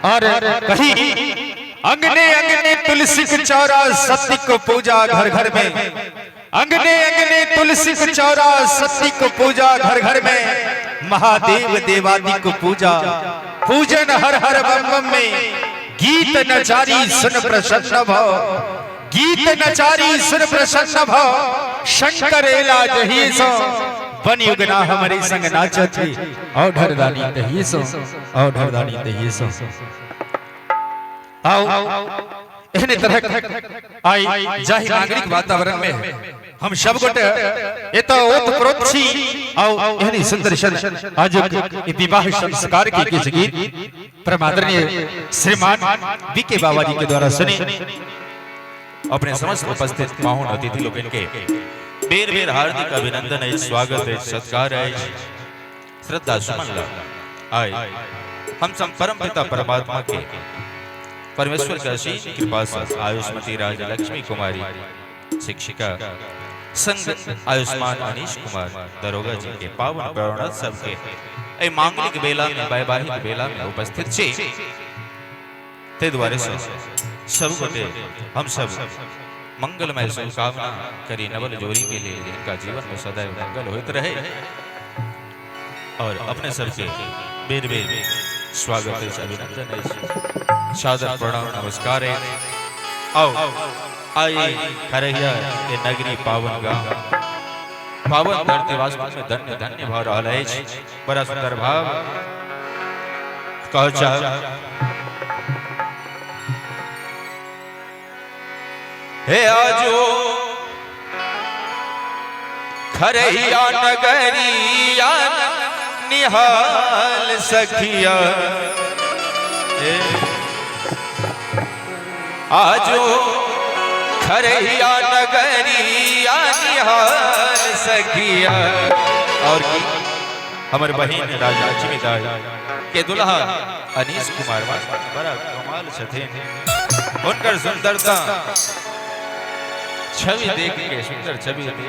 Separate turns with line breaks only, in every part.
और कही अंगने अंगने तुलसी के चौरा सती को पूजा घर घर में, अंगने अंगने तुलसी के चौरा सती को पूजा घर घर में, महादेव देवादि को पूजा पूजन हर हर बम बम में, गीत नचारी सुन प्रसन्न भव, गीत नचारी सुन प्रसन्न भव, शंकर एला जही सो बन युगना हमारे संग नाचत और ढरदानी तही सो, और ढरदानी तही सो। आओ एहने तरह आई जाहि नागरिक वातावरण में हम सब गोटे एत ओत प्रोत छी। आओ एहने सुंदर सन आज विवाह संस्कार के किछु गीत परमादरणीय श्रीमान बीके बाबा जी के द्वारा सुनी।
अपने समस्त उपस्थित पाहुन अतिथि लोकनि के बेर बेर हार्दिक अभिनंदन अछि, स्वागत अछि, सत्कार अछि, श्रद्धा सुमन ल आइ हम सब परम पिता परमात्मा के परमेश्वर के असीम कृपा से आयुष्मती राज लक्ष्मी कुमारी शिक्षिका संग आयुष्मान अनीश कुमार दरोगा जी के पावन प्रणत सबके एहि मांगलिक बेला में वैवाहिक बेला में उपस्थित छी। ताहि दुआरे से सब गोटे हम सब मंगलमय शुभकामना करी नवल जोड़ी के लिए इनका जीवन में सदैव मंगल होते रहे और अपने सबके बेर बेर स्वागत है, अभिनंदन है, सादर प्रणाम नमस्कार है। आओ आई खरहिया के नगरी पावन गांव पावन धरती वास्तव में धन्य धन्य भऽ रहल अछि। बड़ा सुंदर भाव कह चाह हे आजो खरहिया नगरिया निहाल सखिया, आजो खरहिया नगरिया निहाल सखिया। और की हमर बहिन राजा लक्ष्मी दाई के दुल्हा अनीश कुमार बड़ा कमाल छथिन, उनकर सुंदरता छवि देख के, सुंदर छवि देख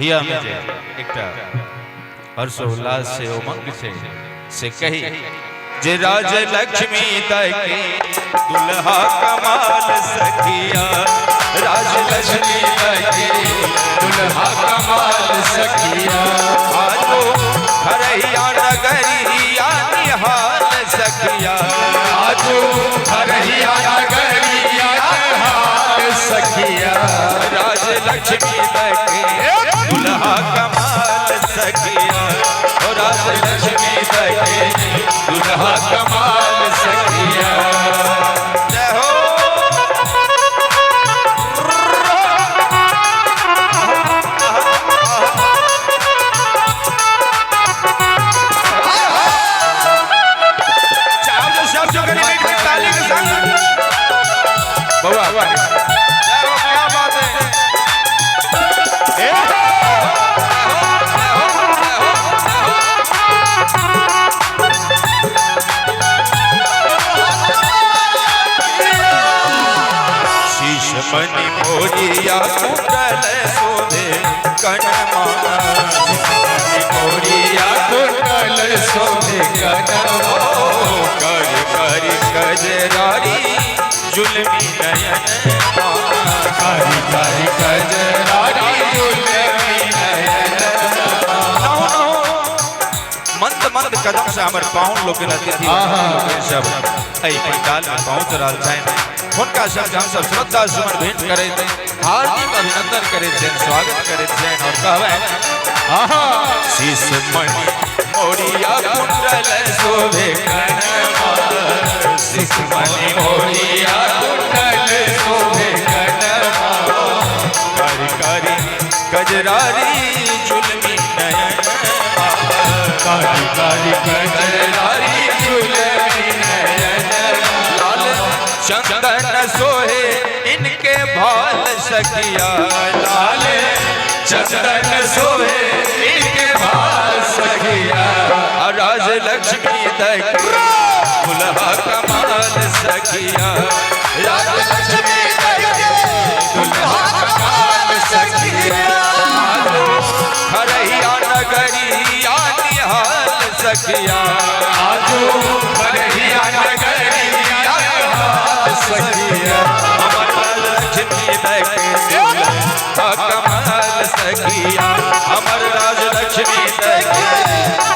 हिया में जे एकटा हर्षोल्लास से उमंग से कही जे राज लक्ष्मी दाई के दुल्हा कमाल सखिया, राज लक्ष्मी दाई के दुल्हा कमाल सखिया, आजो खरहिया नगरिया निहाल सखिया,
आजो खरहिया नगरिया निहाल सखिया,
राज लक्ष्मी दाई के दुल्हा कमाल सखिया, राज लक्ष्मी दाई के दुल्हा कमाल सखिया। जय हो। बउआ जय हो, क्या बात है। शीश मणि मोरिया कुंडल शोभे कनमा,
मोरिया कुंडल शोभे कनमा,
कर कर कजरारी जुलमी नयन,
कर कर कजरारी जुलमी नयन।
मंद मंद कदम से हमर पाहुन लोकनि अतिथि लोकनि सब एहि पंडाल में पहुंच रहल छनि, हुनका सब हम सब श्रद्धा सुमन भेंट करैत हार्दिक अभिनंदन करैत छनि, स्वागत करैत छनि और कहबै
आहा
शीश मणि मोरिया कुंडल शोभे कनमा,
शीश मणि मोरिया कुंडल शोभे कनमा,
कर कर कजरारी जुलमी नयन,
कर कर कजरारी जुलमी नयन,
लाल चंदन सोहे इनके भाल सखिया,
लाल चंदन सोहे इनके भाल सखिया,
राज लक्ष्मी दाई दुल्हा कमाल सखिया,
राज लक्ष्मी दाई दुल्हा कमाल सखिया,
खरहिया नगरिया निहाल सखिया,
आजो खरहिया
सखिया, हमर राज लक्ष्मी देखे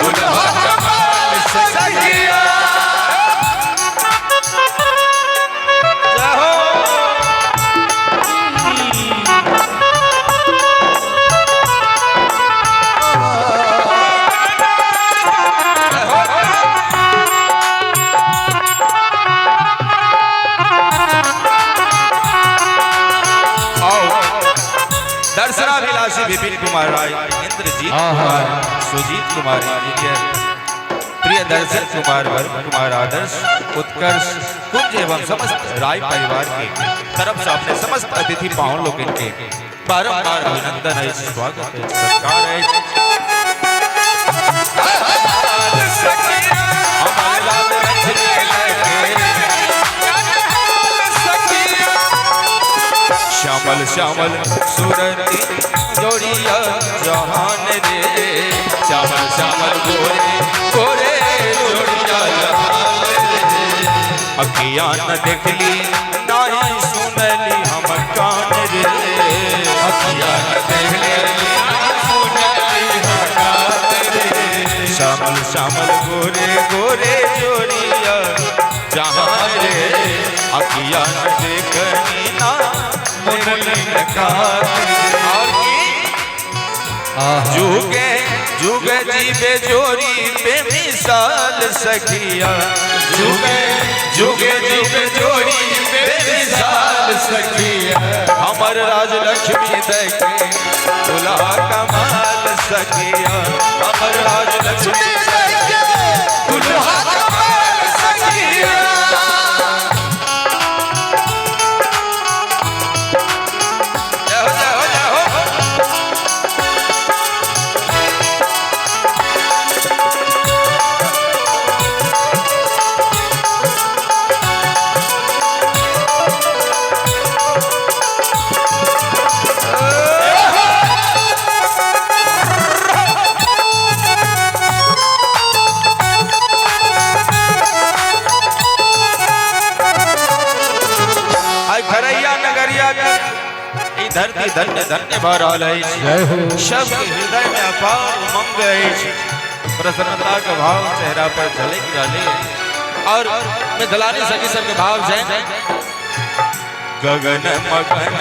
दुल्हा कमाल सखिया। जय हो। आओ दर्शनाभिलाषी विपिन कुमार राय, इंद्रजीत कुमार, सुजीत कुमार इंजीनियर, प्रिय दर्शन कुमार, वरुण कुमार, आदर्श, उत्कर्ष कुंज एवं समस्त राय परिवार के तरफ से अपने समस्त अतिथि पाहुन लोग के बारंबार अभिनंदन है, स्वागत है, सत्कार है। हमारे लाल लक्ष्मी लगे श्यामल श्यामल सूरती जोड़िया जहान रे, श्यामल श्यामल गोरे गोरे जोड़िया जहान रे। अखियां न देखली नाही सुनली हम कान रे, अखियां न देखली नाही सुनली हम कान रे। श्यामल श्यामल गोरे गोरे जोड़िया जहान रे, अखियां न देखनी ना मुनली कान और की जुगे जुगे जीवे जोरी बेमिसाल सखिया, जुगे जुगे जीवे जोरी बेमिसाल सखिया। हमर राज लक्ष्मी देखे दुल्हा कमाल सखिया, हमर राज लक्ष्मी देखे दुल्हा कमाल सखिया। जय हो, जय हो, जय हो। आई खरैया नगरिया के ई धरती धन्य धन्य भऽ रहल अछि। सबके हृदय में अपार उमंग अछि, प्रसन्नता के भाव चेहरा पर झलकि रहल अछि। और मिथिलानी सखी सबके भाव छै, गगन मगन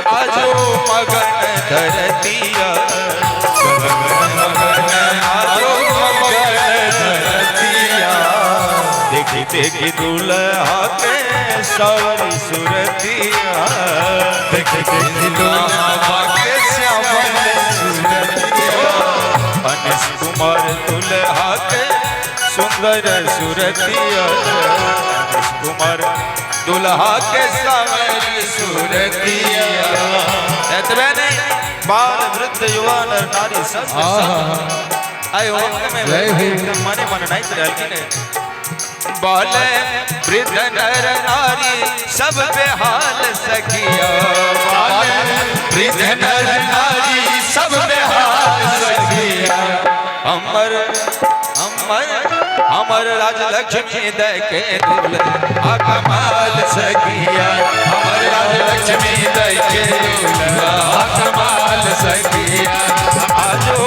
आजो मगन धरतिया, गगन मगन आजो मगन धरतिया। देखी देखी दुल्हा के सावरी सुरतिया, देखी देखी दुल्हा के श्यामल सुरतिया। अनिश कुमार दुल्हा के सुंदर सुरतिया, अनिश कुमार दुल्हा के सावरी सुरतिया। एतबे नहीं, बाल वृद्ध युवा नर नारी सब के सब आए उमंग में एकदम मने मन नाचि रहल कि नहीं। बाल वृद्ध नर नारी सब बेहाल सखिया, बाल वृद्ध नर नारी सब बेहाल सखिया। हमर हमर हमर राज लक्ष्मी देखे दुल्हा कमाल सखिया, हमर राज लक्ष्मी देखे दुल्हा कमाल सखिया। आजो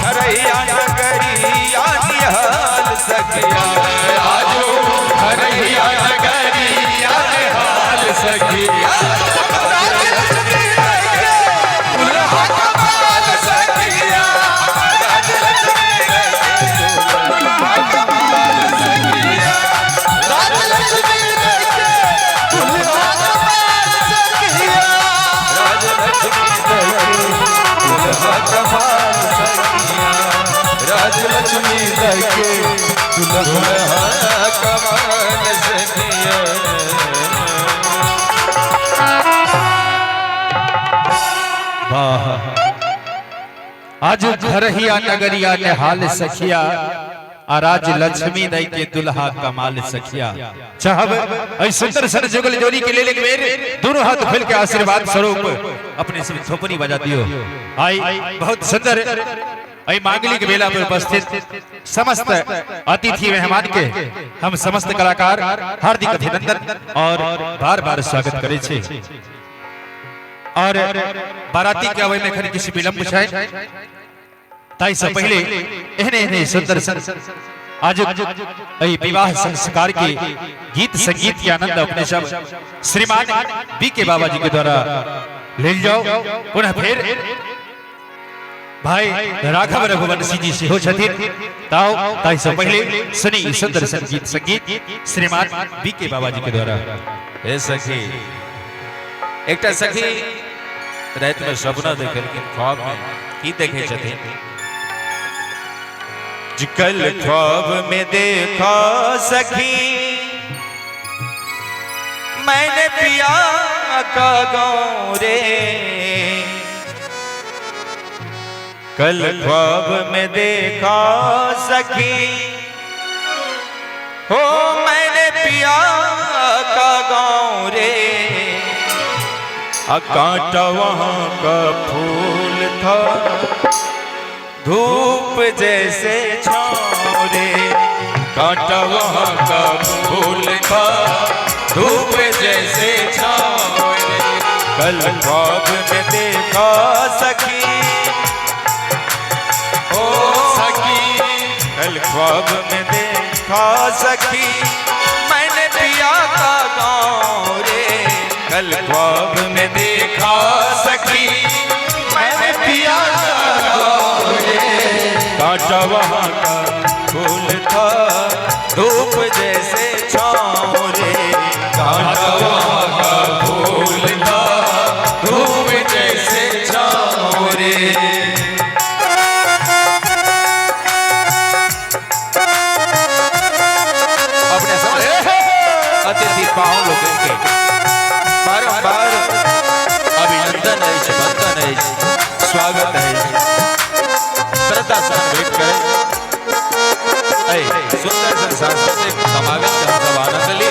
खरैया नगरिया निहाल सखिया, आजो खरैया नगरिया निहाल सखिया। दुल्हा कमाल सखिया, राज लक्ष्मी देखे दुल्हा कमाल सखिया, राज लक्ष्मी देखे दुल्हा कमाल सखिया, राज लक्ष्मी देखे दुल्हा कमाल सखिया, राज लक्ष्मी देखे दुल्हा कमाल सखिया।
वाह। आज घरहिया नगरिया निहाल सखिया, आ राज लक्ष्मी दई के दुल्हा कमाल सखिया। चाहब ऐ सुंदर सर जुगल जोड़ी के लेल एक बेर दोनों हाथ खोल के आशीर्वाद स्वरूप अपने सब थोपड़ी बजा दियो। आई बहुत सुंदर ऐ मांगलिक बेला पर उपस्थित समस्त अतिथि मेहमान के हम समस्त कलाकार हार्दिक अभिनंदन और बार बार स्वागत करे छी। और बाराती के आवे में एखन किछु विलंब छै, ताहि से पहिले एहने एहने सुंदर आज एहि विवाह संस्कार के गीत संगीत के आनंद अपने सब श्रीमान बी के बाबा जी के द्वारा लेल जाओ। पुनः फिर भाई राघव रघुवंशी जी सेहो छथिन, ताओ ताहि से पहिले सुनी सुंदर संगीत संगीत श्रीमान बी के बाबा जी के द्वारा।
हे सखी, एकटा सखी राति में सपना देखलखिन, ख्वाब में की देखे छथिन? कल ख्वाब में देखा सखी मैंने पिया का गाँव रे, कल ख्वाब में देखा सखी हो मैंने पिया का गाँव रे, कांटा वहाँ का फूल था धूप जैसे छाँव रे, कांटा वहाँ का फूल था धूप जैसे छाँव रे, कल ख्वाब में देखा सखी हो सखी, कल ख्वाब में देखा सखी मैंने पिया का गाँव रे, कल ख्वाब में देखा सखी मैंने पिया का गाँव रे, कांटा वहाँ का फूल था धूप जैसे छाँव रे, कांटा वहाँ का फूल था धूप जैसे छाँव रे। अपने समस्त अतिथि पाहुन लोकनि के बारंबार अभिनंदन अछि, वंदन अछि, स्वागत अछि, श्रद्धा संग भेंट करै एहि सुंदर सन सांस्कृतिक समागम के हमसब आनंद ली।